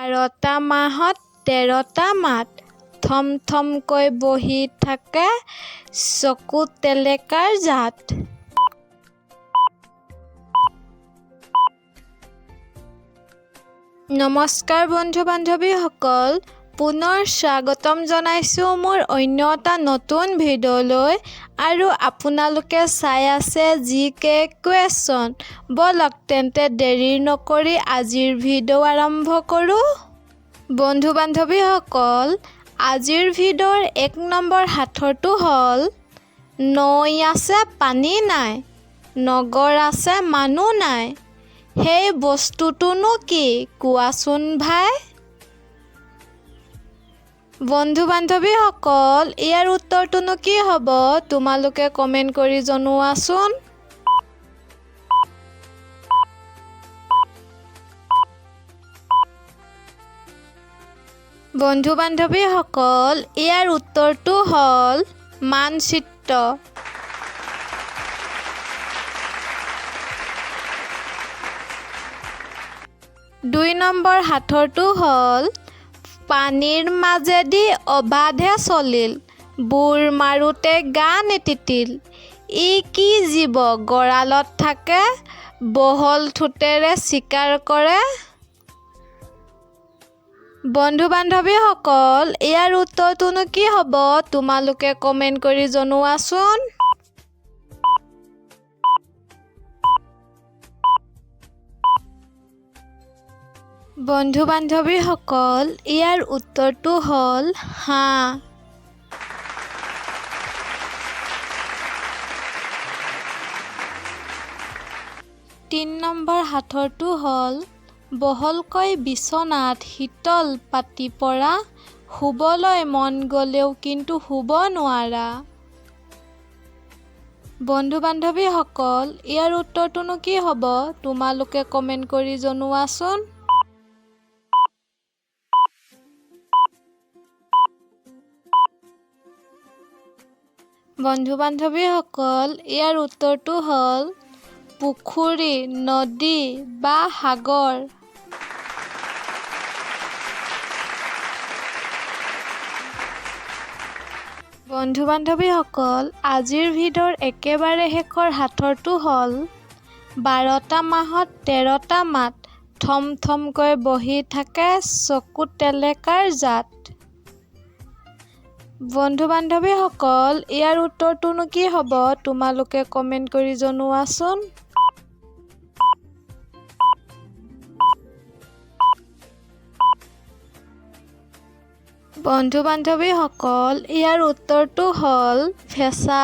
বাৰটা মাহত তেৰটা মাত, থম থমকৈ বহি থাকে, চকু টেলেকাৰ জাত। নমস্কাৰ বন্ধু বান্ধৱীসকল, পুনৰ স্বাগতম জনাইছোঁ মোৰ অন্য এটা নতুন ভিডিঅ'লৈ আৰু আপোনালোকে চাই আছে জি কে কুৱেশ্যন। ব'লক তেন্তে দেৰি নকৰি আজিৰ ভিডিঅ' আৰম্ভ কৰোঁ। বন্ধু বান্ধৱীসকল, আজিৰ ভিডিঅ'ৰ 1 নম্বৰ সাঁথৰটো হ'ল নৈ আছে পানী নাই, নগৰ আছে মানুহ নাই, সেই বস্তুটোনো কি কোৱাচোন ভাই? বন্ধু বান্ধৱীসকল, ইয়াৰ উত্তৰটোনো কি হ'ব তোমালোকে কমেণ্ট কৰি জনোৱাচোন। বন্ধু বান্ধৱীসকল, ইয়াৰ উত্তৰটো হ'ল মানচিত্ৰ। 2 নম্বৰ সাঁথৰটো হ'ল পানীৰ মাজেদি অবাধে চলিল, বুৰ মাৰোঁতে গা নিতিতিল, ই কি জীৱ গঁৰালত থাকে, বহল ঠোঁটেৰে চিকাৰ কৰে? বন্ধু বান্ধৱীসকল, ইয়াৰ উত্তৰটোনো কি হ'ব তোমালোকে কমেণ্ট কৰি জনোৱাচোন। বন্ধু বান্ধৱীসকল, ইয়াৰ উত্তৰটো হ'ল হাঁহ। 3 নম্বৰ সাঁথৰটো হ'ল বহলকৈ বিচনাত শীতল পাতি পৰা, শুবলৈ মন গ'লেও কিন্তু শুব নোৱাৰা। বন্ধু বান্ধৱীসকল, ইয়াৰ উত্তৰটোনো কি হ'ব তোমালোকে কমেণ্ট কৰি জনোৱাচোন। বন্ধু বান্ধৱীসকল, ইয়াৰ উত্তৰটো হ'ল পুখুৰী, নদী বা সাগৰ। বন্ধু বান্ধৱীসকল, আজিৰ ভিডিঅ'ৰ একেবাৰে শেষৰ সাঁথৰটো হ'ল বাৰটা মাহত তেৰটা মাত, থম থমকৈ বহি থাকে, চকু টেলেকাৰ জাত। বন্ধু বান্ধৱীসকল, ইয়াৰ উত্তৰটোনো কি হ'ব তোমালোকে কমেণ্ট কৰি জনোৱাচোন। বন্ধু বান্ধৱীসকল, ইয়াৰ উত্তৰটো হ'ল ফেঁচা।